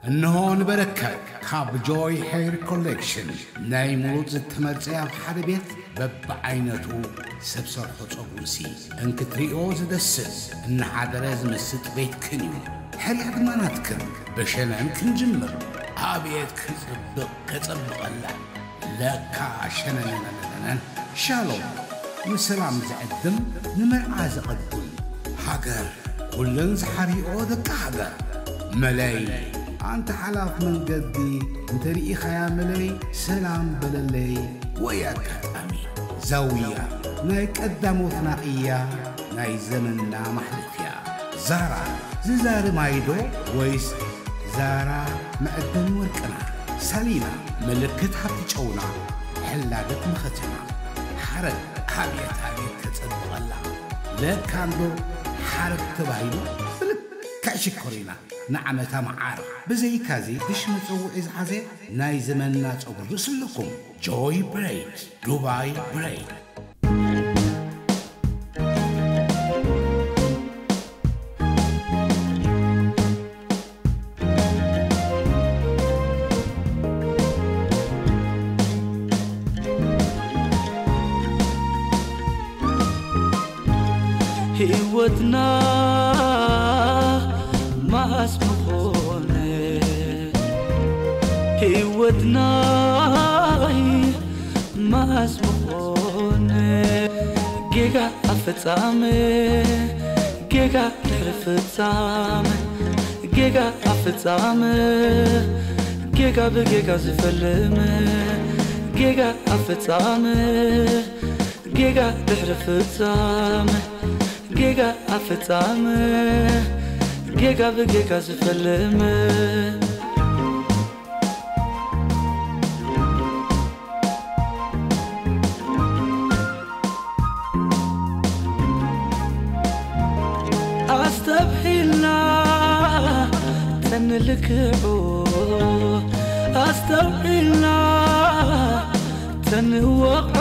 እንሆ ንበረከት ካብ ጆይ ሄር ኮሌክሽን ናይ ሙሉእ ዝተመርጸ ኣብ ሓደ ቤት በብዓይነቱ ሰብ ሰርሖ ጸጉርሲ እንክትሪኦ ዝደስስ እናሓደረ ዝምስጥ ቤትክን እዩ። ሕርያ ድማ ናትክን። ብሸነን ክንጅምር። ኣቤት ክጽብቕ ከጸብቐላ። ለካ ሸነነነነነን። ሻሎም ንሰላም ዝዕድም ንመርዓ ዘቐድም። ሃገር ኩለን ዝሓርኦ ደቂ ሃገር። መለይ ኣንተ ሓላፍ መንገዲ እንተሪኢኻያ መለይ ሰላም በለለይ። ወይ ኣጋጣሚ ዛውያ ናይ ቀዳሞትና እያ ናይ ዘመንና ማሕለፍያ። ዛራ ዝዛሪ ማይዶ ወይስ ዛራ መዕደኒ ወርቅና? ሳሊና ምልክት ሃብቲ ጨውና ሕላገት መኸተና። ሓረግ ኣብየት ኣብየት ተጸብቐላ። ለካ እንዶ ሓረግ ተባሂሉ ብልክዕ ሽኮሪና ንዓመታ መዓር። ብዘይካዚ ብሽ መጸውዒ ዝሓዘ ናይ ዘመንና ጸጉሪ ርእሲ ኣለኩም። ጆይ ብሬድ፣ ዱባይ ብሬድ። ህይወትና ማስ ምኾነ፣ ህይወትና ማስ ምኾነ። ጌጋ ኣፈጻመ፣ ጌጋ ድሕሪ ፍጻመ፣ ጌጋ ኣፈጻመ፣ ጌጋ ብጌጋ ዝፈልም፣ ጌጋ ኣፈጻመ፣ ጌጋ ድሕሪ ፍጻመ፣ ጌጋ ኣፈጻመ፣ ጌጋ ብጌጋ ዝፈልም። ኣስተብሂልና ተንልክዑ፣ ኣስተውዒልና ተንወቕዖ፣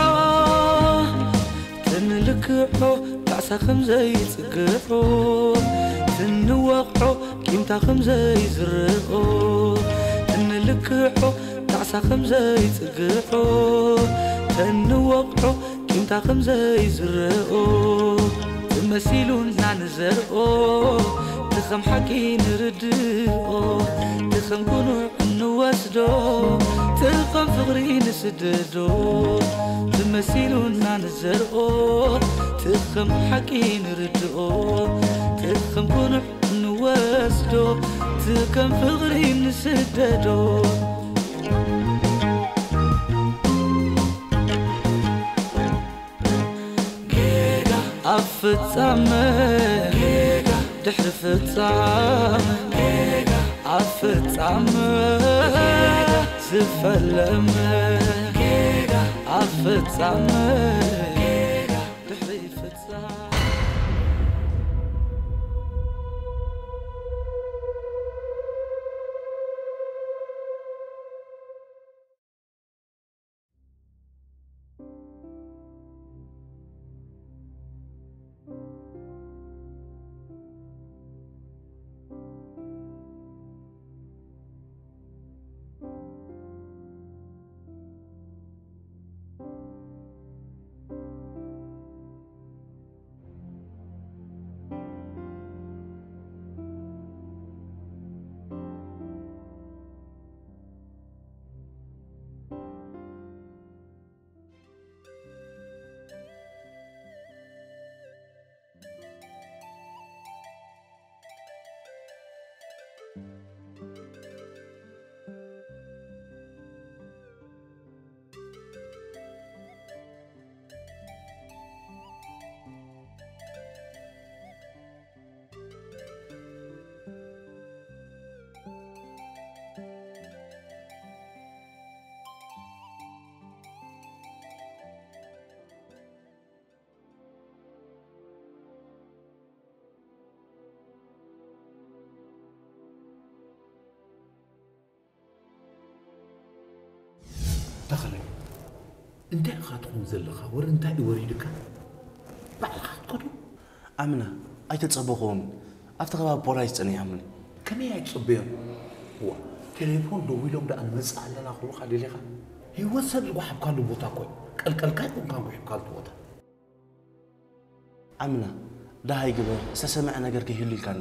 ተንልክዖ ጣዕሳ ከም ዘይጽግዖ፣ ተንወቕዖ ቂምታ ከም ዘይዝርኦ፣ ተንልክዖ ጣዕሳ ከም ዘይጽግዖ፣ ተንወቕዖ ቂምታ ከም ዘይዝርኦ፣ ተመሲሉና ንዘርኦ፣ ትኸም ሓቂ ንርድኦ፣ ትኸም ጉኑዕ እንወስዶ፣ ትኸም ፍቕሪ ንስደዶ፣ ተመሲሉና ንዘርኦ፣ ትኸም ሓቂ ንርድኦ፣ ትኸም ጉኑዕ ንወስዶ፣ ትኸም ፍቕሪ ንስደዶ። ጌጋ ኣብ ፍጻመ፣ ጌጋ ድሕሪ ፍጻመ፣ ጌጋ ኣብ ፍጻመ፣ ጌጋ ዝፈለመ፣ ጌጋ ኣብ ፍጻመ፣ ጌጋ ድሕሪ ፍጻመ። ተኸለ፣ እንታይ ኢኻ ትኹን ዘለኻ? ወረ እንታይ እዩ ወሪድካ? ባዕልኻ ክትከዶ? ኣምና፣ ኣይተጸበኹዎምን። ኣብቲ ከባቢ ፖላይስ ጸኒሖምኒ። ከመይ ኣይትጸበዮም? ዋ፣ ቴሌፎን ደዊሎም ደኣ ንመጽእ ኣለና ክብሉኻ ደሊኻ? ህይወት ሰብ ዝጓሓፍካሉ ቦታ እኮ እዩ። ቀልቀልካ ኣይኮንካን ጉሒፍካሉ እቲ ቦታ። ዓምና፣ ደሃይ ግበር፣ ዝተሰምዐ ነገር ከይህሉ ኢልካኒ።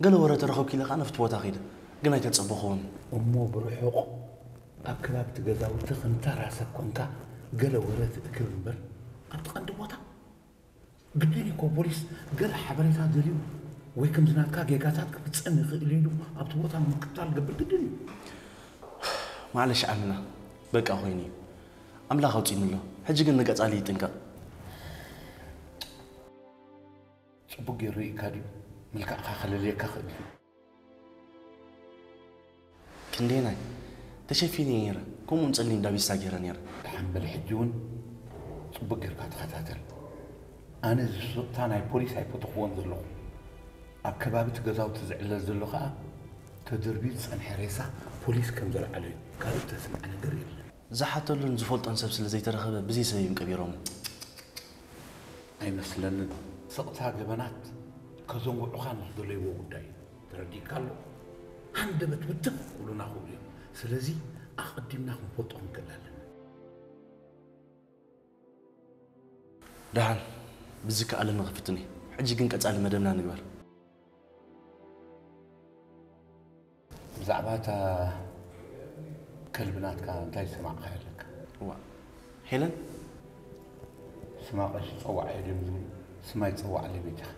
ገለ ወረ ተረኸብኩ ኢለ ከኣ ናብቲ ቦታ ከይደ፣ ግን ኣይተጸበኹዎን። እሞ ብርሑቕ ኣብ ከባቢ እቲ ገዛውቲ ከም ተራ ሰብ ኮንካ ገለ ወረ ትእክብ እምበር፣ ኣብቲ ቀንዲ ቦታ ግድን እዩ እኮ ፖሊስ ገለ ሓበሬታ ደልዩ ወይ ከምዚ ናትካ ጌጋታት ክፍጸም ይኽእል ኢሉ ኣብቲ ቦታ ምክትታል ክገብር ግድን እዩ። ማዕለሽ ዓምና፣ በቃ ኮይኑ እዩ። ኣምላኽ ኣውጺእኒ ኣሎ። ሕጂ ግን ንቀጻሊ ይጥንቀቕ። ጽቡቕ ገይሩ ርኢካ ድዩ? መልክዕካ ከለልየካ ክእል እዩ። ክንደየናይ ተሸፊነ ነይረ፣ ከምኡውን ጸሊም ዳቢሳ ገይረ ነይረ። ደሓን በል፣ ሕጂ እውን ጽቡቕ ጌርካ ተኸታተል። ኣነ እዚ ስቕታ ናይ ፖሊስ ኣይፈተኽዎን ዘለኹ። ኣብ ከባቢ እቲ ገዛውቲ ዝዕለል ዘሎ ኸኣ ተደርብዩ ዝጸንሐ ሬሳ ፖሊስ ከም ዘልዓሎ እዩ። ካልእ እተስምዐ ነገር የለን። ዝሓተሉን ዝፈልጦን ሰብ ስለ ዘይተረኸበ ብዘይ ሰብ እዮም ቀቢሮሞ። ኣይመስለንን። ስቕታ ገበናት ከዘንግዑኻ ንኽደለይዎ ጉዳይ እዩ። ተረዲእካ ኣሎ? ሃንደበት ውትፍ ክብሉና ክእሉ እዮም። ስለዚ ኣቐዲምና ክንፈልጦ ክንክእል ኣለና። ደሓን ብዝከኣለኒ ክፍትን እየ። ሕጂ ግን ቀጻሊ መደብና ንግበር። ብዛዕባ እታ ከልቢ ናትካ እንታይ ዝሰማዕካዮ ኣለካ? እዋ ሄለን ስማ ቀሺ ጸዋዕ እየ ድዮም ዝብሉ? ስማ ይጸዋዕለይ በጃኻ።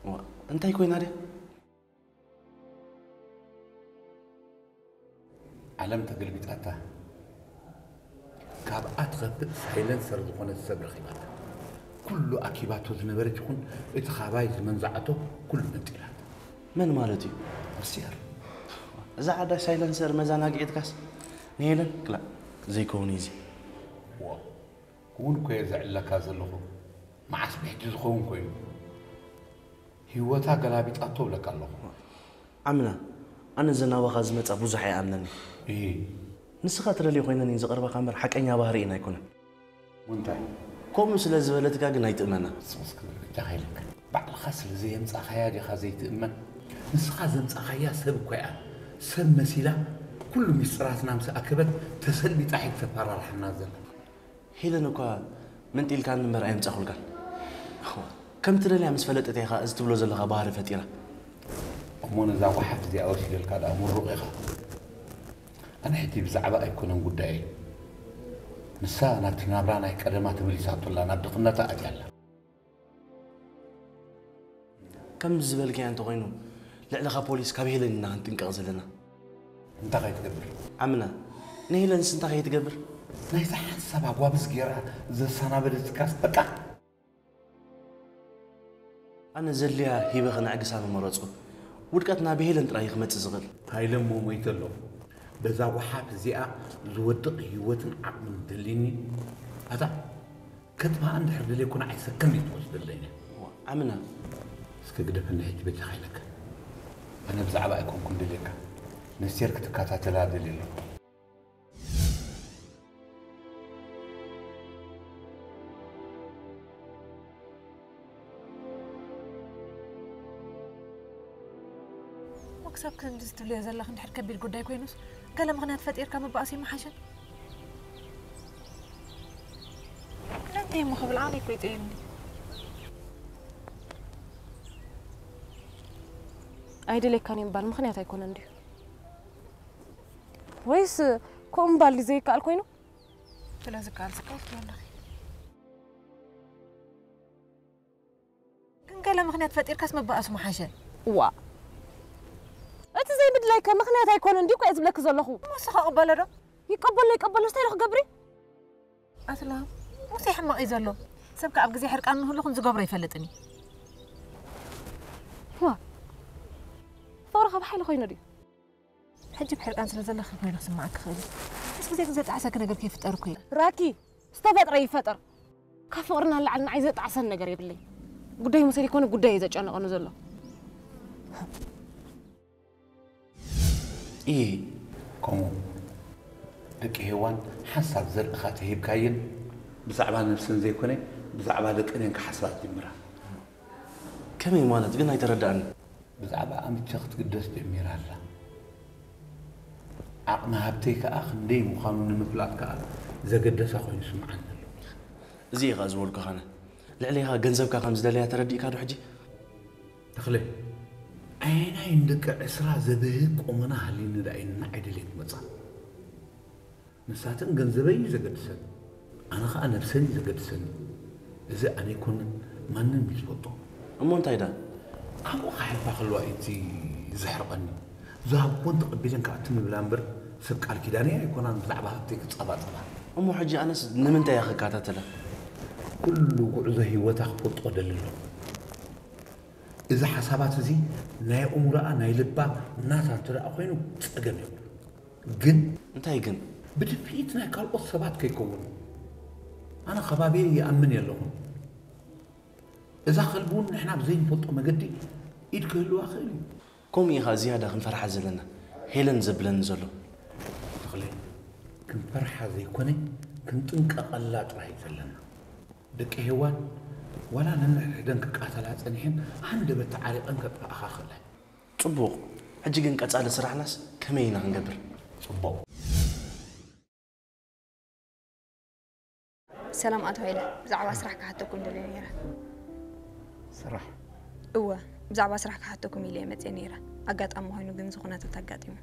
እዋ እንታይ ኮይና ድያ? ዓለም ተገልቢጣታ ካብኣ ትኸፍእ ሳይለንሰር ዝኾነት ሰብ ረኺባታ። ኩሉ ኣኪባቶ ዝነበረት ይኹን እቲ ካባይ ዝመንዝዓቶ ኩሉ መንጢላታ። መን ማለት እዩ? ኣስያር። እዛ ዓዳ ሳይለንሰር መዘናግዒትካስ ንሄለን ክላእ ዘይከውን እዩ እዚ። ዋ ክውን እኮ እየ ዘዕለካ ዘለኹ። መዓስ ብሕጂ ዝኸውን ኮይኑ? ህይወታ ገላቢጣቶ እብለካ ኣለኹ። ዓምና ኣነ ዘናባኻ ዝመጻ ብዙሕ ኣይኣምነኒ። እሂ ንስኻ ትደልዮ ኮይነን እየን ዝቐርባኻ እምበር ሓቀኛ ባህርኤን ኣይኮነን። እንታይ? ከምኡ ስለ ዝበለትካ ግን ኣይትእመና። ስስ ክብል ብጃኻ ኢለካ። ባዕልኻ ስለ ዘየምጻኻያ ዲኻ ዘይትእመን? ንስኻ ዘምጻኻያ ሰብ እኮ እያ። ሰብ መሲላ ኩሉ ሚስጥራትና ምስ ኣከበት ተሰልቢጣ ሕጂ ተፈራርሓና ዘላ። ሄለን እኳ መንጢልካኒ እምበር ኣየምጻኹልካን። ከም ትደልያ ምስ ፈለጠት እያ እዚ ትብሎ ዘለኻ ባህሪ ፈጢራ። እሞ ነዛ ጓሓፍ እዚኣ ወሲደልካ ደኣ ምሩቕ ኢኻ። ኣነ ሕጂ ብዛዕባ ኣይኮነን ጉዳየይ። ንሳ ናብቲ ናብራ ናይ ቀደማ ተመሊሳቶ ኣላ፣ ናብ ድኽነታ ኣትያ ኣላ። ከምዚ ዝበልካያ እንተኾይኑ ልዕለኻ ፖሊስ ካብ ሄለን ኢና ክንጥንቀቕ ዘለና። እንታይ ከይትገብር? ዓምና ንሄለንስ እንታይ ከይትገብር? ናይዛ ሓንሳብ ኣጓብዝ ገይራ ዘሰናበደትካስ በቃ። ኣነ ዘድልያ ሂበ ክነዕግሳ ምመረጽኩ። ውድቀትና ብሄለን ጥራይ እዩ ክመጽእ ዝኽእል። ሃይለ እሞ ሞይቱ ኣሎ። በዛ ጓሓፍ እዚኣ ዝወድቕ ህይወትን ዓቕምን ደልዩኒ። ኣታ ከጥፍኣ እንድሕር ደልየኩ ንዓይ ሰከም እዩ ትወስደለይ። ዓምና እስከ ግደፈኒ ሕጂ በጃኻ ኢለካ። ኣነ ብዛዕባ ኣይኮንኩን ደልየካ። ነስቴር ክትከታተላ ደልየ ኣለኹ። ክሳብ ከምዚ ትብልዮ ዘለኺ እንድሕር ከቢድ ጉዳይ ኮይኑስ ገለ ምኽንያት ፈጢርካ ምባኣስ ይመሓሸን። ለንተይ እሞ ክብል ዓቕሊ እኮ ይጠይብኒ። ኣይደልየካን እየ ምባል ምኽንያት ኣይኮነን ድዩ? ወይስ ከምኡ ምባል ድዩ ዘይከኣል ኮይኑ? ስለ ዝከኣል ዝከኣል ትብሊ ኣለኺ። ግን ገለ ምኽንያት ፈጢርካስ ምባኣሱ ምሓሸ። እዋ እቲ ዘይምድላይከ ምኽንያት ኣይኮነን ድዩ እኮ እየ ዝብለኪ ዘለኹ። እሞ ንሱ ከቕበሎ ዶ? ይቀበሎ ኣይቀበሎስ እንታይ ኢሉ ክገብር እዩ? ኣስላም ሙሴ ሕማቕ እዩ ዘሎ። ሰብ ከኣ ኣብ ግዜ ሕርቃን ንህሉ ከም ዝገብሮ ኣይፈልጥን እዩ። ዋ ፍቕሪ ካብ ሓይሊ ኮይኑ ድዩ? ሕጂ ብሕርቃን ስለ ዘለኺ ኮይኑ ክስምዓኪ ይኽእል እዩ። ምስ ግዜ ግን ዘጣዕሰኪ ነገር ከይፍጠር እኮ እዩ። ራኪ ዝተፈጥረ ይፈጠር። ካብ ፍቕርና ንላዕሊ ንዓይ ዘጣዕሰኒ ነገር የብለይ። ጉዳይ ሙሴ ዘይኮነ ጉዳይ እዩ ዘጨንቐኒ ዘሎ። እየ ከምኡ ደቂ ሄዋን ሓንሳብ ዘርእኻ ተሂብካየን ብዛዕባ ነብሰን ዘይኮነ ብዛዕባ ደቀን እየን ክሓስባ ዝጅምራ። ከመይ ማለት ግን ኣይተረድኣንን። ብዛዕባ ኣምቸ ክትግደስ ጀሚራ ኣላ። ዓቕሚ ሃብተይ ከኣ ክንደይ ምዃኑ ንምፍላጥ ከኣ ዘገደሰ ኮይኑ ይስምዓኒ ኣሎ። እዚ እዩ ከኣ ዝበልኩኻ ኣነ። ልዕሌኻ ገንዘብካ ከም ዝደለያ ተረዲእካ ዶ ሕጂ? ተኽለ፣ ኣየናይ ንደቂ ዕስራ ዘብህግ ቁመና ሃልዩኒ ደኣ እዩ ንዓይ ደልየ ክመጻ? ንሳተን ገንዘበይ እዩ ዘገድሰን፣ ኣነ ኸኣ ነብሰን እዩ ዘገድሰኒ። እዚ ኣነ ኣይኮንን፣ ማንም እዩ ዝፈልጦ። እሞ እንታይ ደኣ? ኣብኡ ክሕልፋ ከለዋ እዩ እቲ ዘሕርቐኒ። ዝሃብኩወን ተቐቢለን ክኣቲ ምብላ እምበር ሰብ ቃል ኪዳነይ ኣይኮናን ብዛዕባ ሃብተይ ክጻባጸባ። እሞ ሕጂ ኣነስ ንምንታይ እየ ክከታተላ? ኩሉ ጉዕዞ ህይወታ ክፈልጦ ደሊ ኣለኹ። እዚ ሓሳባት እዚ ናይ ኣእምሮኣ ናይ ልባ ናታ እንተ ደኣ ኮይኑ ጸገም የብሉን። ግን እንታይ ግን? ብድፍኢት ናይ ካልኦት ሰባት ከይከውን። ኣነ ከባቢየ ይኣምን የለኹን። እዛ ከልቢ እውን ንሕና ብዘይንፈልጦ መገዲ ኢድ ክህልዋ ክእል እዩ። ከምኡ ኢኻ ዝያዳ ክንፈርሓ ዘለና። ሄለን ዘብለኒ ዘሎ። ተኽለ፣ ክንፈርሓ ዘይኮነ ክንጥንቀቐላ ጥራይ እዩ ዘለና። ደቂ ሄዋን ዋላ ነንሕድሕደን ክቃተላ ጸኒሐን ሃንደበት ተዓሪቐን ከጥፍኣኻ ክእላ። ጽቡቕ። ሕጂ ግን ቀጻሊ ስራሕናስ ከመይ ኢና ክንገብር? ጽቡቕ። ሰላም ኣቶ ሃይለ፣ ብዛዕባ ስራሕ ክሓተኩም ደልየ ነይረ። ስራሕ? እወ፣ ብዛዕባ ስራሕ ክሓተኩም ኢለ እየ መፅየ ነይረ። ኣጋጣሚ ኮይኑ ግን እዚ ኩነታት ኣጋጢሙ።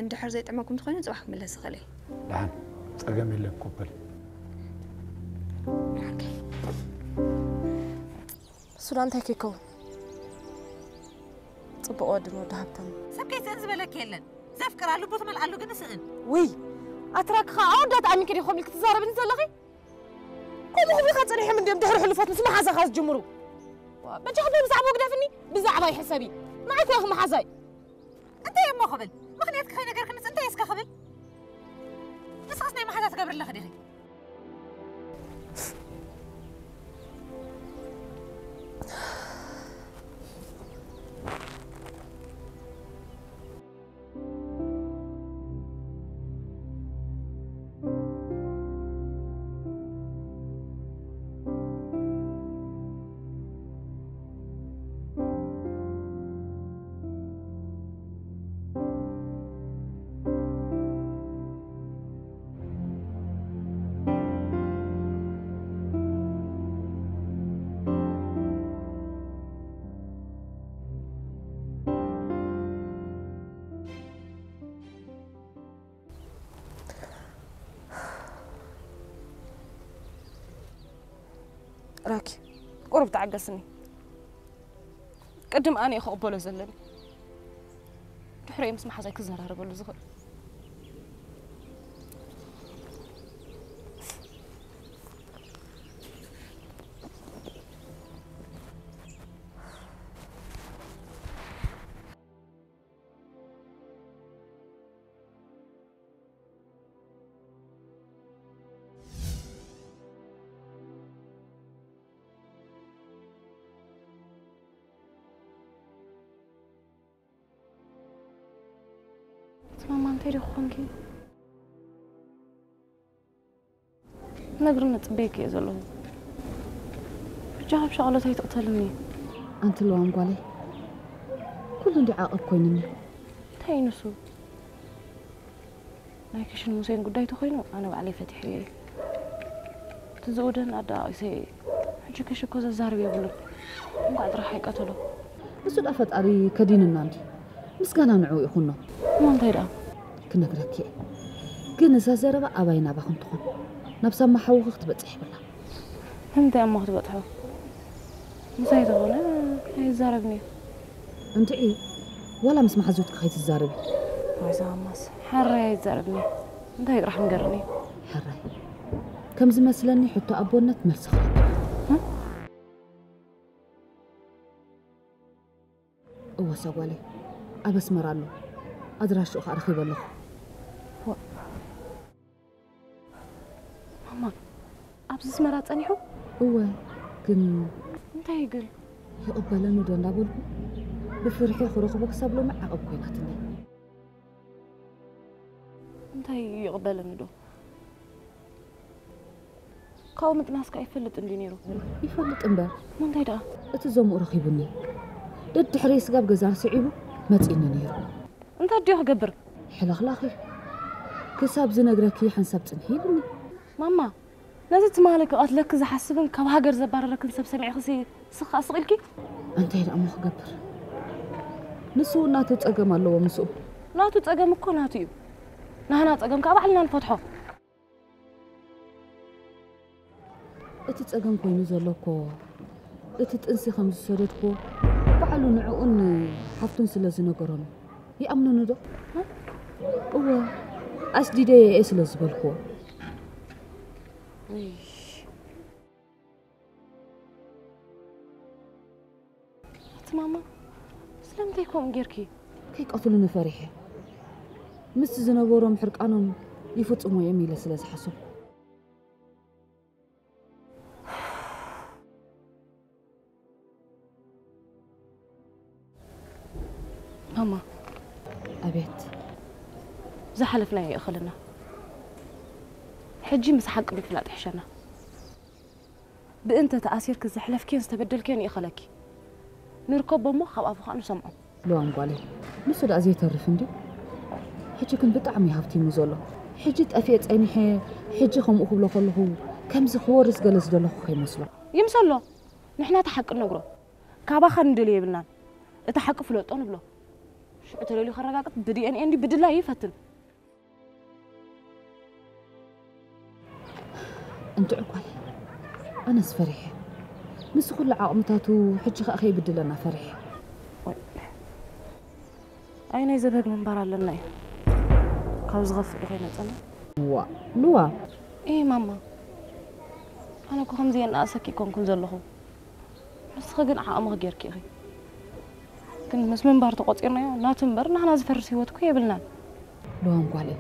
እንድሕር ዘይጥዕመኩም እንተኾይኑ ፅባሕ ክምለስ ዝኽእል እየ። ደሓን፣ ፀገም የለን ኮበል። ሱዳን እንታይ ከይከውን? ጽቡቕ ወድን ወዲ ሃብታም። ሰብ ከይስእን ዝበለኪ የለን። ዘፍቅራ ልቡ ትመልኣሉ ግን ስእን። ውይ ኣትራክኻ ኣወዳት ኣሚንኪ ዲኹም ኢልክ ትዛረብኒ ዘለኺ? ከምኡ ክብልኻ ጸኒሖም እንድዮም ድሕሪ ሕሉፎት ምስ መሓዛኻ ዝጅምሩ። በጃ ክብል ብዛዕባ ግደፍኒ ብዛዕባ ይሕሰቢ። ንዓይ ኮ ኢኺ መሓዛይ። እንታይ እሞ ክብል? ምኽንያትኪ ከይነገርክንስ እንታይ እስከ ክብል? ንስኽስ ናይ መሓዛ ትገብሪ ኣለኺ ዲኺ? ራኪ ቁሩብ ተዓገስኒ። ቅድም ኣነ እየ ክቕበሎ ዘለኒ። ድሕሪኡ ምስ መሓዛይ ክዘራረበሉ ዝኽእል። ማማ እንታይ ዲኹ ኮንኪ? ነግርኒ ጽበይኪ እየ ዘለኹ። ብጃኻ ብሻቕሎት ኣይትቕተልኒ። ኣንቲ ለዋም ጓለይ ኩሉ እንዲ ዓቐብ ኮይኑኒ። እንታይ እዩ ንሱ? ናይ ክሽን ሙሴን ጉዳይ ተኾይኑ ኣነ ባዕለይ ፈቲሐዮ እየ። እቲ ዝእውደኒ ኣደቓቒሰዮ እየ። ሕጂ ክሽ እኮ ዘዛርብ የብሉን። እንኳዕ ጥራሕ ኣይቀተሎ። ንሱ ደኣ ፈጣሪ ከዲኑና እንድዩ። ምስጋና ንዕኡ ይኹኖ። እሞ እንታይ ደኣ? ክነግረኪ እየ። ግን እዛ ዘረባ ኣባይ ናባኽን ትኹን። ናብ ሳማ ሓውኺ ክትበጽሕ የብላን። ንምንታይ እሞ ክትበጽሖ? ምሳይ ተኾነ ኣይዛረብን እዩ። እንድዒ ዋላ ምስ መሓዙትኪ ከይትዛረቢ። ወይ እዛ ኣማስ ሓራይ ኣይዛረብን እዩ። እንታይ ጥራሕ ንገርኒ? ሕራይ ከም ዝመስለኒ ሕቶ ኣቦነት መልሲ ክረክብ። እወ ሰጓለይ ኣብ ኣስመራ ኣሎ። ኣድራሽኡ ከዓ ረኺበ ኣለኹ። ማማ ኣብዚ ኣስመራ ጸኒሑ? እወ ግን እንታይ ግን ይቕበለኒ ዶ እንዳበልኩ ብፍርሒ ክረኽቦ ክሳብ ሎሚ ዓቐብ ኮይናትኒ። እንታይ ይቕበለኒ ዶ? ካብኡ ምጥናስካ ይፈልጥ እንዲ ነይሩ። ይፈልጥ እምበር። እሞ እንታይ ደኣ? እቲ ዘምኡ ረኺቡኒ። ደድሕረይ ስጋብ ገዛ ስዒቡ መጺእኒ ነይሩ። እንታይ ድዮ ክገብር? ሕልኽላኺ ክሳብ ዝነግረኪ ሓንሳብ ጽንሒ ኢሉኒ። ማማ፣ ነዚ ትማሊ ክቐትለኪ ዝሓስብን ካብ ሃገር ዘባረረክን ሰብ ሰሚዕክሲ ስኻ ስቕ ኢልኪ? እንታይ ደኣ እሞ ክገብር? ንሱ እውን ናቱ ጸገም ኣለዎ ምስኡ። ናቱ ጸገም እኮ ናቱ እዩ። ናህና ጸገም ከዓ ባዕልና ንፈትሖ። እቲ ጸገም ኮይኑ ዘሎ እኮ እቲ ጥንሲ ከም ዝሰደድኩዎ ባዕሉ ንዕኡን ሓፍቱን ስለ ዝነገሮም ይኣምኑኒ ዶ? እወ፣ ኣስዲደየ እየ ስለ ዝበልኩዎ። እሽ። ኣቲ ማማ፣ ስለምንታይ ከምኡ ጌርኪ? ከይቀትሉኒ ፈሪሐ። ምስቲ ዝነበሮም ሕርቃኖም ይፍጽሙ እዮም ኢለ ስለ ዝሓሰብኩ። ማማ፣ ኣቤት። ዝሓለፍናዮ ይእኸለና። ሕጂ ምስ ሓቂ ምፍላጥ ይሕሸና። ብእንተ ተኣሲርኪ ዘሕለፍክዮን ዝተበደልክዮን ይእኸለኪ። ንርከቦ እሞ ካብ ኣፉ ኸኣ ንሰምዖ። ልዋም ጓለይ፣ ንሱ ደኣ ዘይተርፍ እንድዩ። ሕጂ ግን ብጣዕሚ ሃብቲሙ ዘሎ። ሕጂ ጠፊኤ ጸኒሐ፣ ሕጂ ከምኡ ክብሎ ከለኹ፣ ከምዚ ክወርስ ገለ ዝደለኹ ከይመስሎ። ይምሰሎ። ንሕና እቲ ሓቂ ንነግሮ። ካባኻ ንደልዮ የብልናን። እቲ ሓቂ ፍለጦ ንብሎ። ሽዑ ተደልዩ ከረጋግጽ ብዲ ኤን ኤ እንዲ ብድላይ ይፈትን። እንድዒ ጓለይ፣ ኣነስ ፈሪሐ። ምስ ኩሉ ዓቕምታቱ ሕጂ ኸኣ ከይብድለና ፈሪሐ። ወይ፣ ኣይ ናይ ዘብህግ ምንባር ኣለና እዩ። ካብ ዝኸፍእ ዶ ከይመጸና? ዋ፣ ልዋ። ኤ ማማ፣ ኣነ እኮ ከምዚ የነኣእሰኪ ኣይኮንኩን ዘለኹ። ንስኺ ግን ዓቕምኺ ጌርኪ ኢኺ። ግን ምስ ምንባር ተቖጺርናዮ ናቱ እምበር ናህና ዝፈርስ ህይወት እኮ የብልናን። ልዋም ጓለይ፣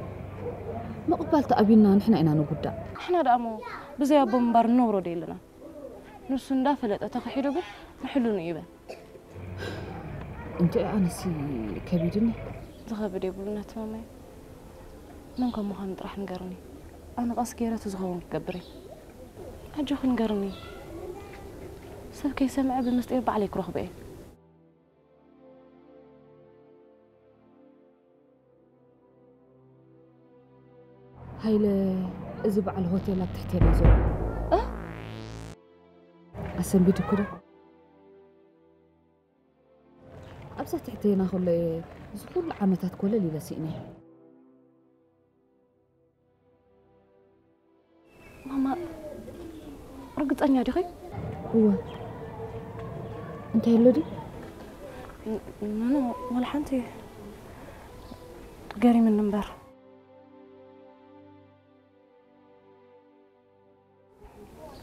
ምቕባል ተኣብዩና ንሕና ኢና ንጉዳእ። ንሕና ደኣ እሞ ብዘይ ኣቦ ምንባር ንነብሮ ዶ የለናን? ንሱ እንዳፈለጠ ተኽሒዱ ግን ንሕልኑ ይበል። እንተ ኣነሲ ከቢድኒ። ዝኸብድ የብሉን ኣቲ ማማይ። መን ከም ምዃኑ ጥራሕ ንገርኒ። ኣነ ቀስ ገይረ እቲ ዝኸውን ክገብር እየ። ኣጆኺ ንገርኒ። ሰብ ከይሰምዐ ብምስጢር ባዕለይ ክረኽቦ እየ። ሃይለ፣ እዚ በዓል ሆቴል ኣብ ትሕቴና ዘሎ። እ? ኣሰንቢዱኪ ዶ? ኣብዛ ትሕቴና ከሎ እየ እዚ ኩሉ ዓመታት ኮለል ኢለ ስኢነ። ማማ፣ ርግጸኛ ዲኺ? እወ። እንታይ ኣሎ ድዩ? ን-፣ ኖ፣ ኖ፣ ዋላ ሓንቲ። ገሪምኒ እምበር።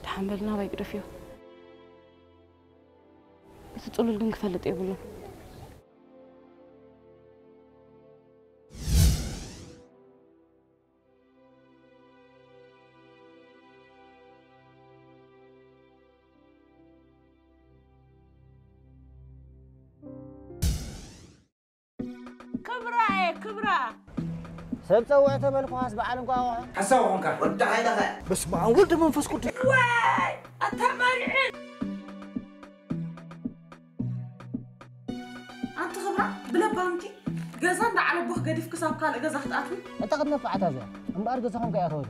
ደሓን በል፣ ናባይ ግደፍዮ። እቲ ጽሉል ግን ክፈልጥ የብሉን። ክብራ እየ፣ ክብራ። ሰብ ጸውዕ ተበልኩኻስ በዓል እንቋቑሖ። ሓሳብ ኾንካ። ወዲ ሓይለኸ። በስመ ኣብ ወልድ መንፈስ ቅዱስ። ወይ፣ ኣታ መሪዕን። ኣንቲ ክብራ፣ ብለባምኪ ገዛ እንዳዓለቦኽ ገዲፍ ክሳብ ካልእ ገዛ ክትኣትዊ? እታ ክትነፍዓታ እዚኣ። እምበኣር ገዛኹም ከይኣተወት።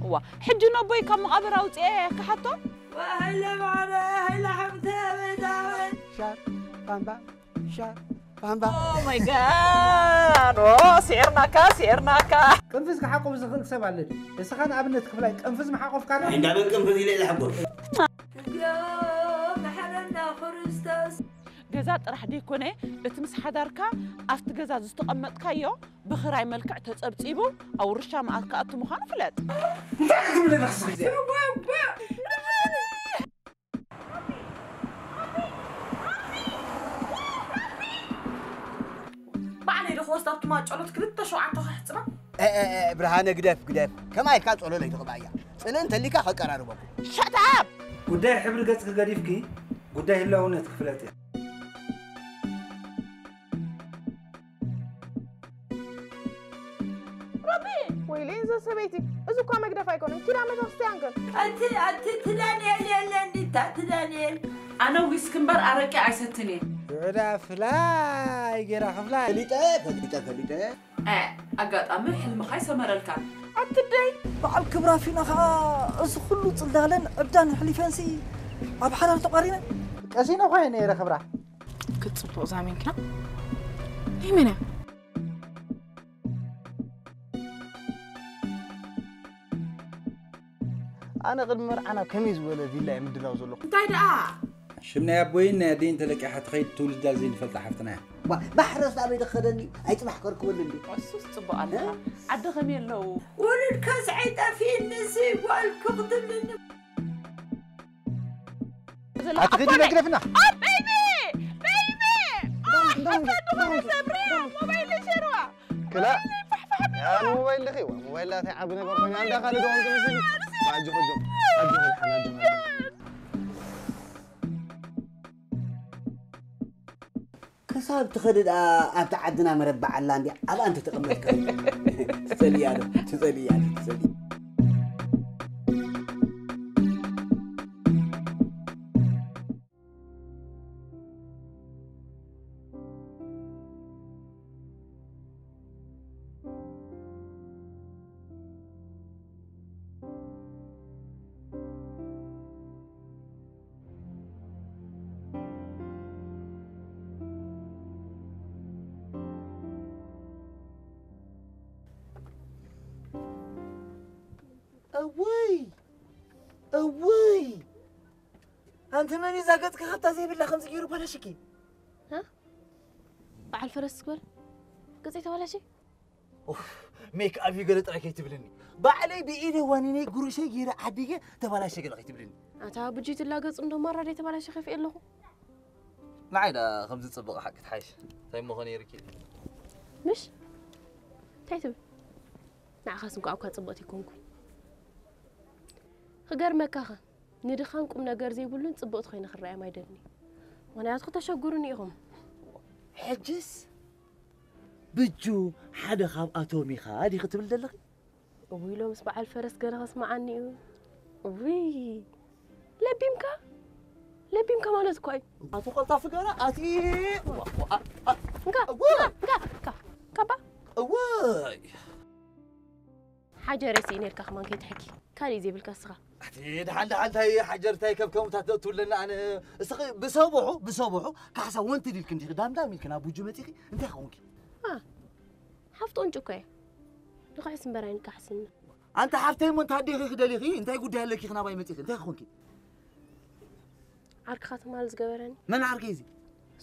እዋ፣ ሕጂ ነቦይ ካብ መቓብር ኣውፅኤ ክሓቶ? ሃይለ ማረ፣ ሃይለ ሓምተ፣ በይታወይ። ሻር፣ ፓምፓ፣ ሻር፣ ፓምፓ። Oh my God! ኦ፣ ስዒርናካ፣ ስዒርናካ። ቅንፍዝ ክሓቁፍ ዝኽእል ሰብ ኣለ ድዩ? እስኻ ንኣብነት ክፍላይ ቅንፍዝ ምሓቆፍካና? እንዳበል ቅንፍዝ ኢለ ዝሕጎስ። እግዚኦ፣ መሐረና ክርስቶስ። ገዛ ጥራሕ ደይኮነ፣ እቲ ምስ ሓዳርካ ኣብቲ ገዛ ዝተቐመጥካዮ ብኽራይ መልክዕ ተጸብጺቡ ኣብ ውርሻ መኣዝ ክኣቱ ምዃኑ ፍለጥ። እንታይ ክትብለና ክስኽዜ? ባዕለይ ዶ ክወስዳ ኣብቲ ማጨሎት ክልተ ሸውዓተ ከሕጽባ? እ፣ እ፣ እ፣ ብርሃነ ግደፍ፣ ግደፍ። ከማይ ኢልካ ጸሎለይ ትቕባእያ። ጽልኢ እንተሊካ ከቀራርበኩም። Shut up! ጉዳይ ሕብሪ ገጽኪ ገዲፍኪ፣ ጉዳይ ህላውነትኪ ፍለጥያ። ሮቢ! ወይለይ እዛ ሰበይቲ፣ እዚ እኳ መግደፍ ኣይኮነን፣ ኪዳን ቤተክርስትያን ግን። ኣቲ፣ ኣቲ፣ እቲ ዳንኤል የለ እንዲታ፣ እቲ ዳንኤል። ኣነ ዊስኪ እምበር ኣረቂ ኣይሰትን እየ። ውዕዳ ፍላይ ገይራ ክፍላ። ፈሊጠ፣ ፈሊጠ፣ ፈሊጠ። እ፣ ኣጋጣሚ ሕልምኻ ኣይሰመረልካን። ኣትደይ፣ በዓል ክብራ ፊና ኸኣ እዚ ኩሉ ጽልዳለን ዕብዳን ኣሕሊፈንሲ ኣብ ሓዳር ተቋሪነ። ቀሲነ እኳ እየ ነይረ ክብራ። ክትጽቡቕ ዛሚንክና? ናይ መን እያ? ኣነ ቅድሚ መርዓና ከመይ ዝበለ ቪላ እየ ምድላው ዘለኹ? እንታይ ደኣ? ሽም ናይ ኣቦይን ናይ ኣደይን ተለቂሓ ትኸይድ ትውልዳ ዘይንፈልጣ ሓፍትና እያ። ባ-፣ ባሕረስ ኣበይ ደኸደኒ? ኣይጽባሕ ከርክበሉ እንዲ። እሱስ ጽቡቕ ኣለኻ። ዓዲ ከመይ ኣለዉ? ውሉድ ከስዐይ ጠፊእኒ፣ ሲ ጓል ክቕትልኒ። ኣትኺዲ መግደፍና። ኦ፣ ቤቢ! ቤቢ! ኦ፣ ዳውን፣ ዳውን፣ ኣታ ድኹም ዳውን፣ ሰብርያ፣ ዳውን። ሞባይል ሸርዋ። ክላ። ሞባይል ፋሕፋሕ ቢልዋ። ያ ሞባይል ለኺ፣ ዋ፣ ሞባይል ላታይ ዓቢ ነገር ኮይኑ፣ ኣንዳ ካልእ ዶ ትመስሊ? ኣጆ፣ ኣጆ፣ ኣጆ፣ ኣጆ፣ ኣጆ። ክሳብ ትኸዲ ደኣ ኣብቲ ዓድና መረባ ዓላ እንዲ ኣብኣ እንተተቐመጥካ ትጸልያ ዶ? ትጸልያ ዶ? ትጸልያ። እውይ! እውይ! ኣንቲ መን እዩ እዛ ገጽኪ ካብታ ዘይብላ ከምዚ ገይሩ ባላሽኪ? ሃ? በዓል ፈረስ ትበል? ገጸይ ተባላሸ? ኡፍ፣ ሜክ ኣፕ እዩ ገለ ጥራይ ከይትብልኒ። ባዕለይ ብኢደ ዋኒነይ ጉሩሸይ ገይረ ዓዲገ ተባላሸ ገለ ከይትብልኒ። ኣታ ብጂ ትላገጽ እንዶ ማራ ደይ ተባላሸ ከፊኤ ኣለኹ። ንዓይ ደኣ ከምዚ ጽቡቕ ሓቂ ትሓይሽ። እንታይ እሞ ኾነ ይርኪ? ምሽ? እንታይ ትብል? ንዓኻስ እንኳዕ እኳ ጽብቕቲ ኣይኮንኩን። ክገርመካኸ፣ ንድኻን ቁም ነገር ዘይብሉን ጽብቕቲ ኮይነ ክረኣዮም ኣይደልን እየ። ምኽንያቱ ክተሸግሩኒ ኢኹም። ሕጅስ ብጁ ሓደ ካብኣቶም ኢኻ ዲኺ ትብል ዘለኺ? እውይ፣ ሎምስ በዓል ፈረስ ገለ ከስምዓኒ እዩ። እውይ፣ ለቢምካ? ለቢምካ ማለት እኮ እዩ። ኣቶ ቀልጣፊ ገና ኣቲ-፣ ዋ-፣ ዋ-፣ ኣ-፣ ኣ-፣ እንካ፣ እወ! እንካ፣ እንካ፣ እንካ፣ ካባ። እወይ! ሓጀር የስኢ ነርካ ከማን ከይትሕኪ። ካልእ ዘይብልካ እስኻ። ኣቲ ደሓን ደሓን እንታይ ሓጀር እንታይ ከብከምታት ተእትውለና ኣነ። እስኺ ብሰብሑ፣ ብሰብሑ ካሕሳ ወንቲ ዲልክ እንዲኺ ዳምዳም ኢልክ ናብ ቡጁ መጺኺ እንታይ ኾንኪ? ኣ፣ ሓፍቲ ቁንጭ እኮ እየ። ንኽሕስ እምበር ኣይንካሕስን። ኣንታ ሓፍተይ እሞ እንታይ ኣዴኺ ክደሊኺ? እንታይ ጉዳይ ኣለኪ ክናባይ መጺኺ? እንታይ ኾንኪ? ዓርክኻ ትማል ዝገበረኒ። መን ዓርከይ እዚ?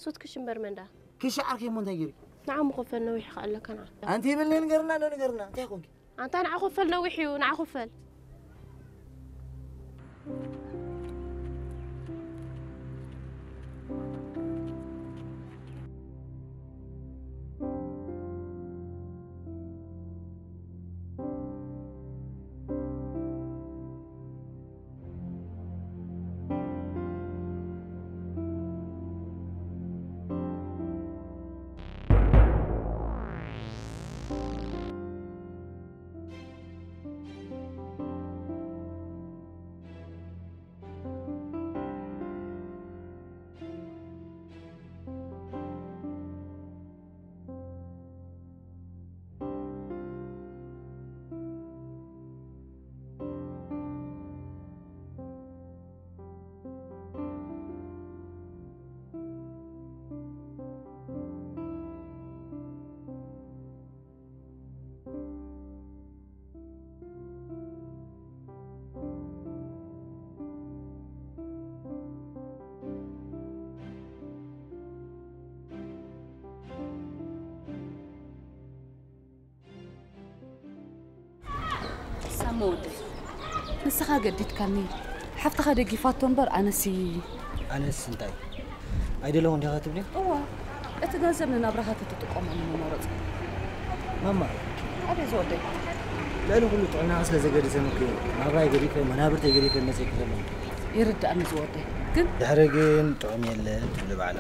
ሱት ክሽ እምበር መን ደኣ? ክሽ ዓርከይ እሞ እንታይ ገይሩ? ንዓ ምኸፈል ነዊሕ ኢኻ ኣለካ ንዓ። ኣንቲ ይብል ንገርና ኣሎ ንገርና። እንታይ ኾንኪ? ኣንታ ንዓ ክፈል ነዊሕ እዩ፣ ንዓ ክፈል። ሳሚ ወደይ፣ ንስኻ ገዲድካኒ። ሓፍትኻ ደጊፋቶ እምበር ኣነሲ። ኣነስ እንታይ? ኣይደለኹን ዲኻ ትብሊ? እዋ፣ እቲ ገንዘብ ንናብራኻ ተትጥቀመሉ ምመረጽኩ። ማማ። ኣቤት ዝወደይ። ልዕሊ ኩሉ ጥዕናኻ ስለ ዘገድሰኒ እኮ እየ ናብራይ ገዲፈ፣ መናብርተይ ገዲፈ መጺእኪ ዘለኹ። ይርድኣኒ ዝወደይ፣ ግን። ድሕሪ ግን ጥዑም የለን ትብሊ ባዕላ።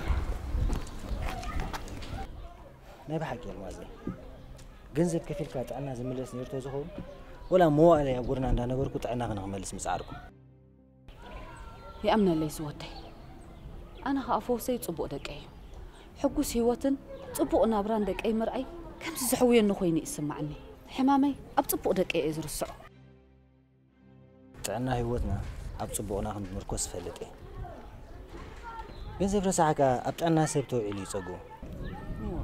ናይ ብሓቂ ኣልማዘይ፣ ገንዘብ ከፊልካ ጥዕና ዝምለስ ነይሩ ተዝኸውን፣ ወላ መዋእለይ ኣብ ጎደና እንዳነበርኩ ጥዕና ክንክመልስ ምጸዓርኩ። ይኣምነለይ ዝወደይ። ኣነ ኸኣ ፈውሰይ ጽቡቕ ደቀይ እዩ። ሕጉስ ህይወትን ጽቡቕ ናብራን ደቀይ ምርኣይ ከምዚ ዘሕውየኒ ኮይኑ ይስማዓኒ። ሕማመይ ኣብ ጽቡቕ ደቀይ እየ ዝርስዖ። ጥዕና ህይወትና ኣብ ጽቡቕና ክንምርኮስ ዝፈልጥ እየ። ገንዘብ ረሳሕካ ኣብ ጥዕና ሰብ ተውዒሉ ይጸጉ። እዎ።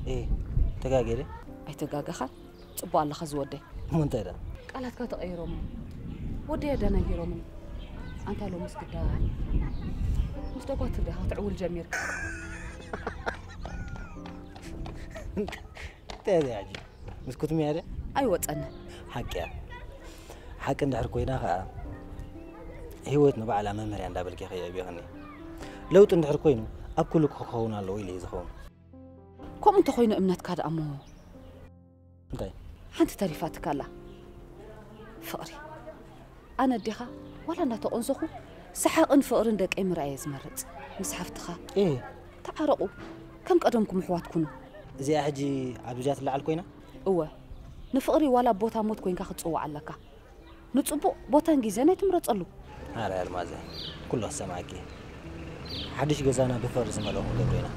ኤ፣ ተጋጌለ? ኣይተጋገኻን። ጽቡቕ ኣለኻ ዝወደይ። እሞ እንታይ ደኣ? ቃላትካ ተቐይሮም። ወደይ ኣደናጊሮም። ኣንታ ሎምስ ግዳ ምስ ደጓትር ዲኻ ክትዕውል ጀሚርካ? እንታይ እያ ሕጂ? ምስ ኩትምያ ድያ? ኣይወጸኒ። ሓቂ እያ። ሓቂ እንድሕር ኮይና ኸኣ፣ ህይወት ንባዕላ መምህር እያ እንዳበልኪ ከየዕብየኽኒ። ለውጢ እንድሕር ኮይኑ፣ ኣብ ኩሉ ክኸውን ኣለዎ ኢለ እየ ዝኸውን። ከምኡ እንተኾይኑ እምነትካ ደኣ እሞ እንታይ? ሓንቲ ተሪፋትካ ኣላ። ፍቕሪ። ኣነ ኣዴኻ ዋላ እንዳተቖንዘኹ ሰሓቕን ፍቕርን ደቀይ ምርኣይ እየ ዝመርጽ። ምስ ሓፍትኻ እየ። ተዓረቑ። ከም ቀደምኩም ኣሕዋት ኩኑ። እዚኣ ሕጂ ኣብዚ እያ ትለዓል ኮይና? እወ። ንፍቕሪ ዋላ ኣብ ቦታ ሞት ኮይንካ ክትጽዋዕ ኣለካ። ንጽቡቕ ቦታን ግዜን ኣይትምረጸሉ። ኣረ ኣልማዘ፣ ኩሉ ክሰማዕኪ። ሓድሽ ገዛና ብፍቕሪ ዝመልኦ ክንገብሮ ኢና።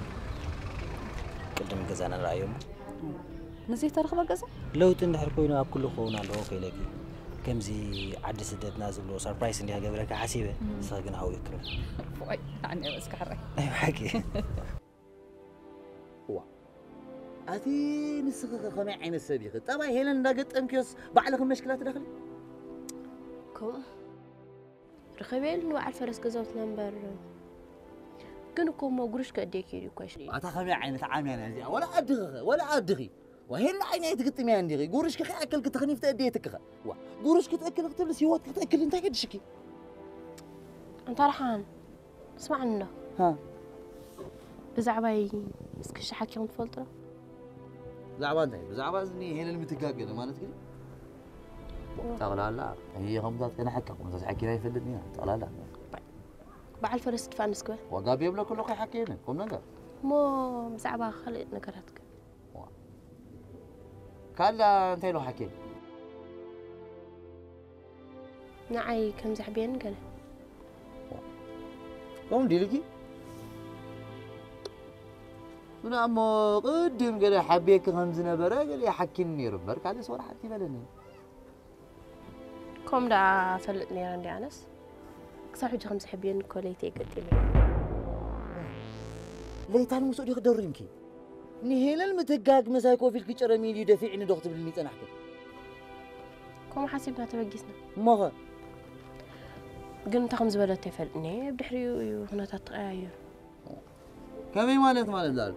ቅድም ገዛና ንረኣዮ እሞ። ንዘይተረኽበ ገዛ? ለውጢ እንድሕር ኮይኑ ኣብ ኩሉ ክኸውን ኣለዎ እኮ ኢለኪ። ከምዚ ዓዲ ስደትና ዝብሎ ሰርፕራይስ እንዲያ ክገብረካ ሓሲበ፣ እም። ንስኺ ግን ሃው ይክኒ። ዋይ፣ ኣነ በስካ ሕራይ። ኣይ፣ ሓቂ። እዋ። ኣቲ ንስኺ ኸ ከመይ ዓይነት ሰብ ኢኺ? ጠባይ ሄለን እንዳገጠምክዮስ ባዕልኺ መሽክላ ትደኽሊ? ከምኡ ርኸበ የለን በዓል ፈረስ ገዛውትና እምበር። ግን እኮ እሞ ጉርሽ ከእድየኪ ኢሉ እኮ ይሽ-፣ ኣታ ከመይ ዓይነት ዓምያ እያ እዚኣ? ወላ ኣድኺ ኸ? ወላ ኣድኺ? ዋ ሄላ ዓይኒ ኣይትግጥምያ እንዲኺ? ጉርሽ ከ ከይኣከልኪ ተኽኒፍ ተእድየትኪ ኸ? ዋ ጉርሽ ክትእክል ክትብልስ ህይወትኪ ክትእክል እንታይ ገድሽኪ? ኣንታ ደሓን ስማዕኒ እንዶ። ሃ። ብዛዕባይ እስኪ ሽሓኪኹም ትፈልጡ ዶ? ብዛዕባ እንታይ? ብዛዕባ እዚ ሄለን ምትጋገለ ማለት ግን? ጠቕላላ፣ እየ ከምታት ከነሓካ፣ ከምታት ሓኪና ኣይፈልጥን ኢና፣ ጠቕላላ። በዓል ፈረስ ድፋን እስኪ በል። ዋጋ ብየብለኩ ኣለኹ ይሓኪ የለን፣ ቁም ነገር። እሞ ብዛዕባ ካልእ ነገራት ከ? ዋ። ካልእ እንታይ ኢሉ ሓኪ? ንዓይ ከም ዘሕብየኒ ገለ። ከምኡ ድዩ ኢልኪ? ግና እሞ ቅድም ገለ ሓብየኪ ከም ዝነበረ ገለ ይሓኪኒ ነይሩ እምበር፣ ካልእስ ወላ ሓንቲ ይበለኒ። ከምኡ ደኣ እፈልጥ ነይረ እንዲ ኣነስ። ክሳብ ሕጂ ከም ዘሕብየኒ እኮ ለይተይ ገጢመ። ለይታን ምስኡ ዲኺ ደሪምኪ? ንሄለን ምትጋግ ምሳይ ኮፍ ኢልኪ ጭረም ኢሉ እዩ ደፊዕኒ ዶ ክትብልኒ ጸናሕኪ? ከምኡ ሓሲብና ተበጊስና። እሞኸ? ግን እንታይ ከም ዝበለቶ ኣይፈልጥን እየ። ብድሕሪኡ እዩ ኩነታት ተቐያይሩ። ከመይ ማለት ማለት ላሉ?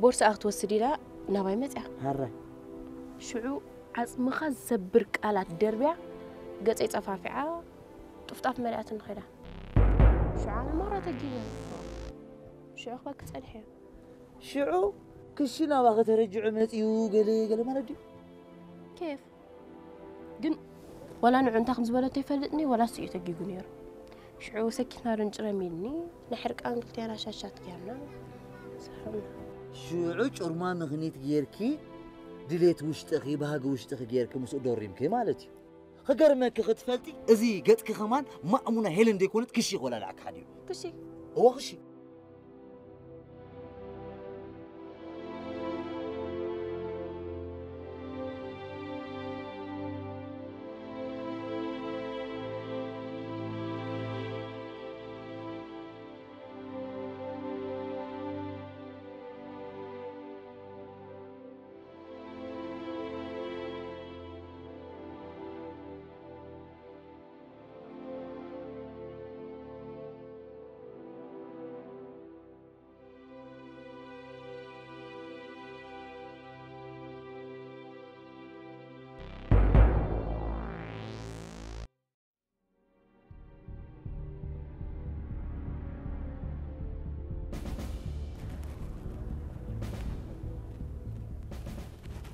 ቦርስኣ ክትወስድ ኢላ ናባይ መጽያ። ሃራይ። ሽዑ ዓጽምኻ ዝሰብር ቃላት ደርብያ ገጸይ ጸፋፊዓ ጥፍጣፍ መሊኣትኒ ኸይዳ። ሽዑ ኣነ ማራ ተጊነ። ሽዑ ክበኪ ጸኒሐ። ሽዑ ክሺ ናባኺ ተረጅዑ መጺኡ ገለ ገለ ማለት ድዩ? ኬፍ። ግን ዋላ ንዑ እንታይ ከም ዝበለቶ ይፈልጥኒ፣ ዋላ እሱ እዩ ተጊጉ ነይሩ። ሽዑ ሰኪትና ዶ ንጭረም ኢልኒ፣ ናይ ሕርቃን ክልቴና ሻሻት ገይርና ሰኸምና። ሽዑ ጭርማ ምኽኒት ገይርኪ፣ ድሌት ውሽጥኺ፣ ባህጊ ውሽጥኺ ገይርኪ ምስኡ ዶሪምኪ ማለት እዩ። ክገርመኪ ክትፈልጢ፣ እዚ ገጽኪ ከማን ማእሙና ሄለን ዘይኮነት ክሺ ኮላላዕካ ሓዲሩ። ክሺ? እወ ክሺ።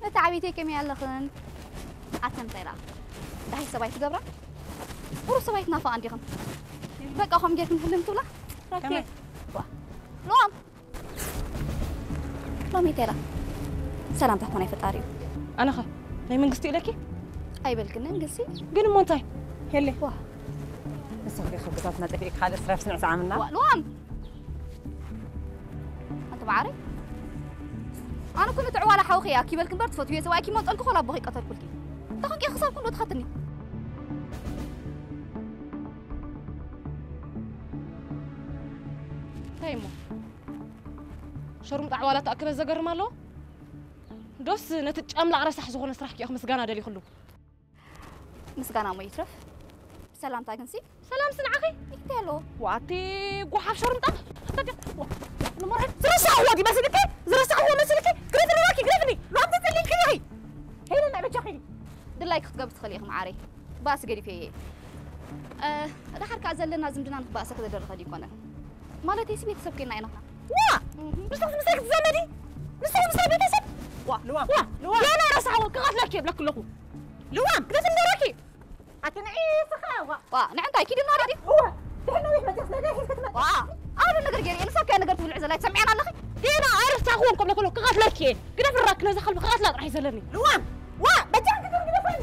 እታ ዓበይተይ ከመይ ኣለኽን? ኣተን እንታይ ደኣ? ደሃይ ሰብኣይ ትገብራ? ቁሩብ ሰብኣይ ትናፍቓ እንዲኽን? በቃ፣ ኸም ጌርክን ህልም ትብላ? ራኬብ። ከመይ? ዋ። ሎሚ ሎሚ እንታይ ኢላ? ሰላምታ እኮ ናይ ፈጣሪ እዩ። ኣነኸ ናይ መንግስቲ ኢለኪ? ኣይበልክንን ግሲ። ግን እሞ እንታይ? የለ። ዋ። ንስኺ ከ ካብ ገዛትና ጠፊእኪ ካልእ ስራሕ ስንዕ ሰዓምና? ዋ፣ ልዋም! ኣንቲ ማዓረይ፣ ኣነ እኮ ነቲ ዕዋላ ሓውኺ እየ ኣኪበልኪ እምበር ትፈትውዮ ሰብኣይኪ መጠልኩ ኮላ ኣቦኺ ቀተልኩልኪ። እንታይ ኮንኪ ክሳብ ክንዶ ትኸትኒ? እንታይ እሞ? ሸርሙጣ ዕዋላ ተኣክበ ዘገርም ኣለዎ? ዶስ ነቲ ጫምላቕ ረሳሕ ዝኾነ ስራሕኪ ኢኹ ምስጋና ደሊኽሉ? ምስጋና እሞ ይትረፍ። ሰላምታ ግንሲ? ሰላም ስንዓኺ? እንታይ ኣለዎ? ዋቲ ጓሓፍ ሸርሙጣ። ንመርሐ ዝረሳዕዎ ዲ መስልኪ? ዝረሳዕዎ መስልኪ? ግረፍኒ እባኪ፣ ግረፍኒ። ሎምቲ ጸሊልኪ ኢኺ። ሄለን፣ ናይ በጃኺ። ድላይኪ ክትገብሪ ትኽእሊ ኢኺ መዓረይ። ባእሲ ገዲፈ እየ። እ፣ ደሓር ከኣ ዘለና ዝምድና ንኽባእሰ ክተደርኸ ዲኮነን። ማለተይሲ ቤተሰብ ኮይና ኢና። ዋ! እህ። ንስኺ ምስ ቤተሰብ ዘመዲ? ንስኺ ምስ ቤተሰብ? ዋ! ልዋም! ዋ! ልዋም! የና ረሳዕዎ ክቐትለኪ እብለኪ ኣለኹ። ልዋም! ግደፍኒ ነረኪ! ኣቲ ንዒ ስኻ! ዋ! ዋ! ንዕንታይ ኪዲ እናረዲ? እዋ! ድሕሪ ነዊሕ መጺእስ ነገር ሒዝኪ ትመጺ? ዋ! ኣነ ነገር ገይረ እየ። ንሳ ከያ ነገር ትብልዕ ዘላ ትሰምዕና ኣለኺ? ጌና ኣይረሳዕኩዎን ክብለኪ ኣለኹ። ክቐትለኪ እየ። ግደፍራ ክነዛ ከልቢ ክቐትላ ጥራሕ እዩ ዘለኒ። ልዋም! ዋ! በጃኺ ግደፍኒ!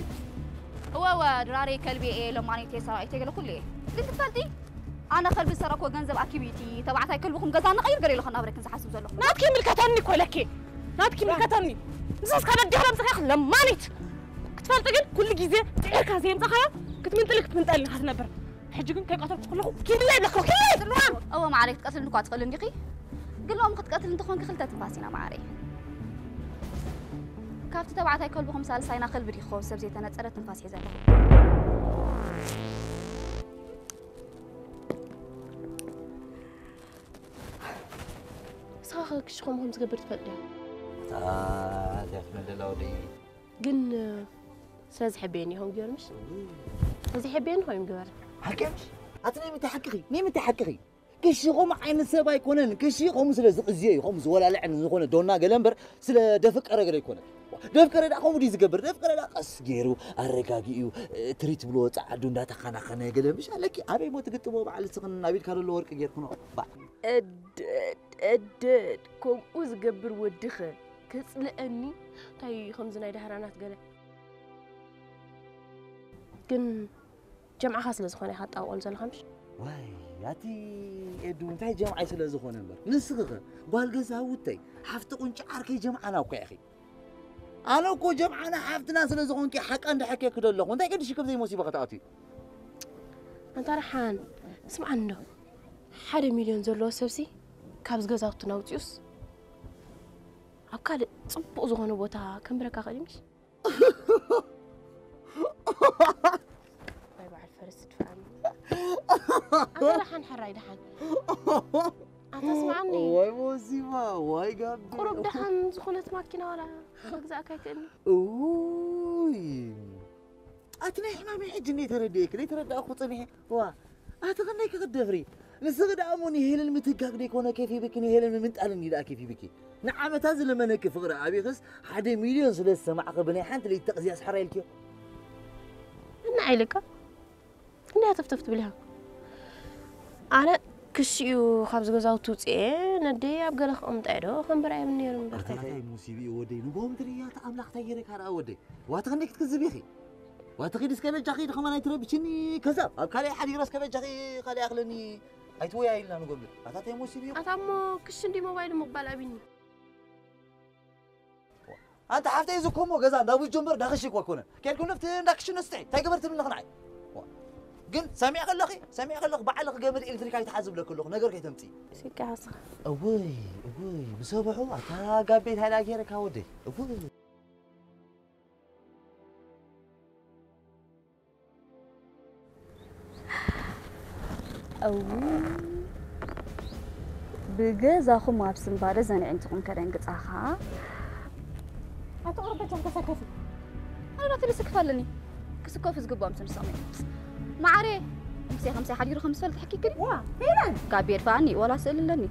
እወ፣ እወ፣ ድራረይ ከልቢ እየ፣ ለማኒ እየ፣ ሰራዊት እየ፣ ገለ ኩሉ እየ። ግን ክትፈልጢ፣ ኣነ ከልቢ ዝሰረቅኩዎ ገንዘብ ኣኪብዩ እቲ ተባዕታይ ከልብኹም ገዛ ንቐይር ገለ ኢሉ ከናብረክን ዝሓስብ ዘለኹ። ናትኪ ይምልከተኒ እኮ ኢለኪ። ናትኪ ይምልከተኒ። ንስኺ እስካብ ኣዲኻ ኣምጺእኻ ለማኒት። ክትፈልጢ ግን ኩሉ ግዜ ጽዒርካ ዘየምጻኻዮ ክትምንጥሊ ክትምንጠልን ኢኻ ትነብር። ሕጂ ግን ከይቀተልኩ ከለኹ ኪድለ ይብለኪ፣ ኪድለ! እወ፣ ማዕረይ ክትቀትልኒ እኳ ትኽእሊ እንዲኺ። ግን ሎሚ ክትቀትል እንተኾንኪ ክልተ ትንፋስ ኢና ማዕረይ። ካብቲ ተባዕታይ ከልብኹም ሳልሳይና ከልቢ ዲኺ ክኸውን ሰብ ዘይተነጸረ ትንፋስ ሒዘ ኣለኹ። ንስኻ ከ ክሽኾም ከም ዝገብር ትፈልጥ ዲኻ? ኣታ፣ እንታይ ክትመልላ ወደይ? ግን፣ ስለ ዝሕበየኒ ይኸውን ገይሩ ምሽ? ስለ ዝሕበየኒ ኮይኑ ይግበር። ሓቂ ምሽ? ኣቲ ናይ ምንታይ ሓቅኺ? ናይ ምንታይ ሓቅኺ? ክሺ ከምኡ ዓይነት ሰብ ኣይኮነን። ክሺ ከምኡ ስለ ዝቕዝዮ እዩ፣ ከምኡ ዝወላለዐን ዝኾነ ዶና ገለ እምበር ስለ ደፍቀረ ገለ ኣይኮነን። ደፍቀረ ደኣ ከምኡ ድዩ ዝገብር? ደፍቀረ ደኣ ቀስ ገይሩ ኣረጋጊኡ፣ እ፣ ትሪት ብሎ ጸዓዱ እንዳተኻናኸነ ገለ ምሽ ኣለኪ። ኣበይ ሞ ትግጥሞ በዓል እስኽን ኣብ ኢድካ ዘሎ ወርቂ ገይርክኖ። ባ። እድ-፣ እድ-፣ እድ-፣ ከምኡ ዝገብር ወድኸ ከጽልአኒ? እንታይ ከምዚ ናይ ዳህራናት ገለ? ግን ጀምዓኻ ስለ ዝኾነ ኢኻ ትጣብቆል ዘለኻ ምሽ? ዋይ፣ ኣቲ ኤዱ፣ እንታይ ጀምዓይ ስለ ዝኾነ እምበር። ንስኺ ኸ ጓል ገዛ ውተይ፣ ሓፍቲ ቁንጪ ዓርከይ ጀምዓና እኮ ኢኺ። ኣነ እኮ ጀምዓና ሓፍትና ስለ ዝኾንኪ ሓቃ እንዳሓኬኪ ዘለኹ። እንታይ ገዲሽ ከም ዘይሞሲባ ከተኣትዩ? ኣንታ ረሓን፣ ስምዓኒ እንዶ። ሓደ ሚልዮን ዘለዎ ሰብሲ ካብዚ ገዛውቲ ናውፅኡስ ኣብ ካልእ ፅቡቕ ዝኾነ ቦታ ከንብረካ ክእል እዩ ምሽ? ናይ በዓል ፈረስ ትድፍኣኒ። ኣንታ ደሓን ሕራይ ደሓን። ኣንታ ስምዓኒ። ዋይ ሞሲባ፣ ዋይ ጋቢ። ቁሩብ ደሓን ዝኾነት ማኪና ዋላ ከግዛእካ ይክእልኒ። እውይ። ኣቲ ናይ ሕማመይ ሕጂ እንደ ተረዲኤኪ፣ ዘይተረዳእኩ ጸኒሐ። ዋ፣ ኣቲ ክንደይ ክኽደፍሪ? ንስኺ ደኣ እሞ ንሄለን ምትጋግ ደይኮነ ኬፍ ይብኪ፣ ንሄለን ምምንጣልን እዩ ደኣ ኬፍ ይብኪ። ንዓመታት ዝለመነኪ ፍቕሪ ኣቢኽስ ሓደ ሚልዮን ስለ ዝሰማዕኺ ብናይ ሓንቲ ለይቲ ተቕዝያ ስሓራ ኢልክዮ። እና ኢልካ? እንድያ ተፍተፍ ትብል ኢኻ። ኣነ ክሽኡ ካብዚ ገዛውቲ ውፅኤ ነደይ ኣብ ገለ ክቕምጣ እየ ዶ ከንብራ እዮም ነይሩ እምበር። ኣታ እንታይ ሙሲብ እዩ ወደይ፣ ንጎም ትርእያ፣ ኣታ ኣምላኽ እንታይ ገይረካ ደኣ ወደይ? ዋቲ ክንደይ ክትክዝብ ኢኺ? ዋቲ ኺድ እስከ በጃኺ ድኸማ ናይ ትረብችኒ ከዛብ። ኣብ ካልእ ሓዲረ እስከ በጃኺ ካልእ ኣኽለኒ ኣይትወያይልና ንጎም። ኣታ እንታይ ሙሲብ እዩ? ኣታ እሞ ክሽ እንዲ ሞባይል ምቕባል ኣቢኒ። ኣንታ ሓፍተይ፣ እዚ እኮ እሞ ገዛ እንዳ ቡጆ እምበር እንዳ ክሺ እኮ ኣይኮነን። ኬድኩም ነፍቲ እንዳ ክሺ ነስትሒ፣ እንታይ ገበር ትብልኒ ንዓይ? ዋ። ግን ሰሚዕ ከለኺ፣ ሰሚዕ ከለኺ ባዕልኺ ገመድ ኤሌክትሪክ ኣይትሓዚ ብለኪ ኣለኹ፣ ነገር ከይተምፂ። ስቂ ሓስኻ። እውይ፣ እውይ፣ ብሰብሑ ኣታ ጋቤት ሃይላ ገይረካ ወደይ። እውይ። እው፣ ብገዛኹም ኣብ ስንባደ ዘን ኣዒንትኹም ከደንግጻኻ። ኣቲ ቁሩብ በጃኹም ተሰከፉ። ኣነ ዶ ትልስክፍ ኣለኒ? ክስከፉ ዝግብኦም ስንሶም እዮም። መዓረየ፣ ምሳይ ከምሳይ ሓዲሩ ከም ዝፈልጥ ሕኪክኒ? ዋ፣ ሄለን! ጋቢ የድፍኣኒ፣ ዋላ ስእሊ ኣለኒ።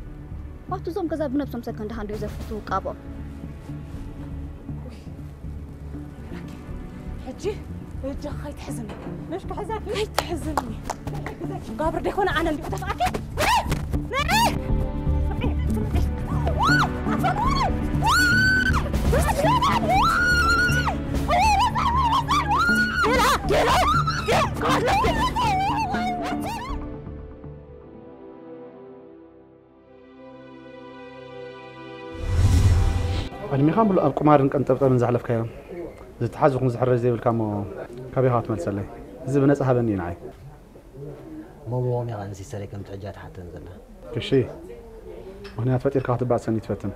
ዋቱ እዞም ገዛ ብነብሶም ሰከንድ ሃንድ እዮም ዘፍቱ ውቃቦም። ሕጂ በጃኻ ከይትሕዝኒ። መሽ ክሕዘኪ? ከይትሕዝኒ። ጋብር ደይኮነ ኣነ እንዲኹ ተፍኣኪ። ንዒ! ንዒ! ጌራ! ጌራ! ጌራ! ዕድሜኻ ሙሉእ ኣብ ቁማርን ቀንጠብጠብን ዘሕለፍካዮ፣ ዝተሓዝኹም ዝሕረጅ ዘይብልካ እሞ ካበይ ኢኻ ክትመልሰለይ? እዚ ብነጻ ሃበኒ እዩ ንዓይ። ሞሞም ኢኻ ንሲስተረይ ከምቲ ሕጂ ትሓተን ዘላ። እሺ፣ ምኽንያት ፈጢርካ ክትባእሰኒ ትፈትን።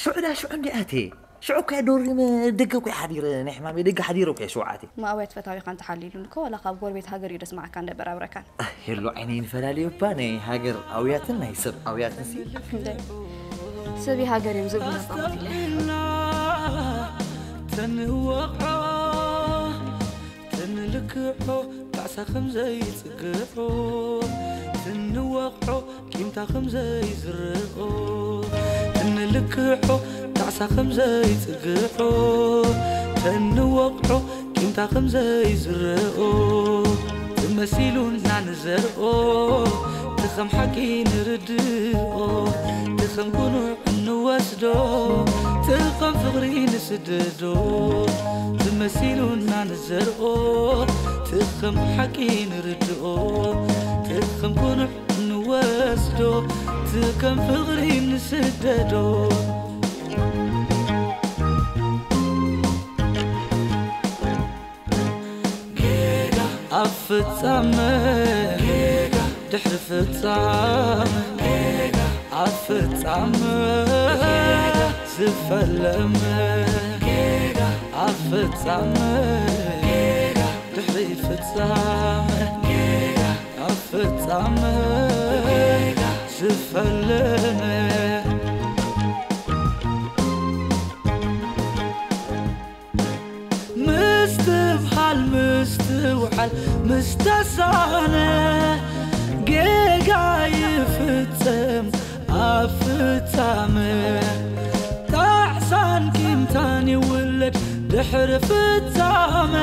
ሽዑ ዳ ሽዑ እንዲ ኣትየ ሽዑ እኮ ዶሪመ ደገ እኮ ሓዲረ ናይ ሕማመይ ደገ ሓዲረ እኮ ሽውዓተ ማእውያት ፈታዊኻ እንተሓሊሉን እኮ ዋላ ካብ ጎረቤት ሃገር እዩ ደስማዓካን ደበራብረካን። ሄሎ ዓይነይ ንፈላለዩ እባ ናይ ሃገር ኣውያትን ናይ ሰብ ኣውያትን ሲ እንደ ስብ ሃገር እዮም ዝብሉ ነባሞት ኢለ ተንወቕዖ ተንልክዖ ጣዕሳ ከም ዘይጽግዖ ተንወቕዖ ቂምታ ከም ዘይዝርኦ ተንልክዖ ጣዕሳ ከም ዘይጽግዖ ተንወቕዖ ቂምታ ከም ዘይዝርኦ ትመሲሉና ንዘርኦ ትኸም ሓቂ ንርድኦ ትኸም ጉኑዕ እንወስዶ ትኸም ፍቕሪ ንስደዶ ትመሲሉና ንዘርኦ ትኸም ሓቂ ንርድኦ ትኸም ጉኑዕ እንወስዶ ትኸም ፍቕሪ ንስደዶ ጌጋ ኣብ ፍጻመ ጌጋ ድሕሪ ፍጻመ ጌጋ ኣብ ፍጻመ ጌጋ ዝፈለመ ጌጋ ኣብ ፍጻመ ጌጋ ድሕሪ ፍጻመ ጌጋ ኣብ ፍጻመ ጌጋ ዝፈለመ ምስትብሃል ምስትውዓል ምስተሳነ ጌጋ ይፍጸም ኣብ ፍጻመ ጣዕሳን ቂምታን ይውለድ ድሕሪ ፍጻመ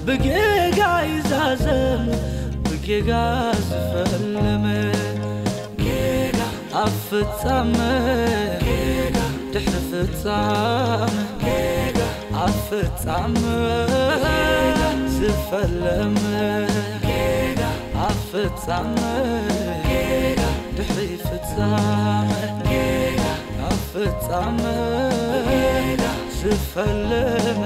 ብጌጋ ይዛዘም ብጌጋ ዝፈለመ ጌጋ ኣብ ፍጻመ ጌጋ ድሕሪ ፍጻመ ጌጋ ኣብ ፍጻመ ዝፈለመ ጌጋ ኣብ ፍጻመ ጌጋ ድሕሪ ፍጻመ ጌጋ ኣብ ፍጻመ ጌጋ ዝፈለመ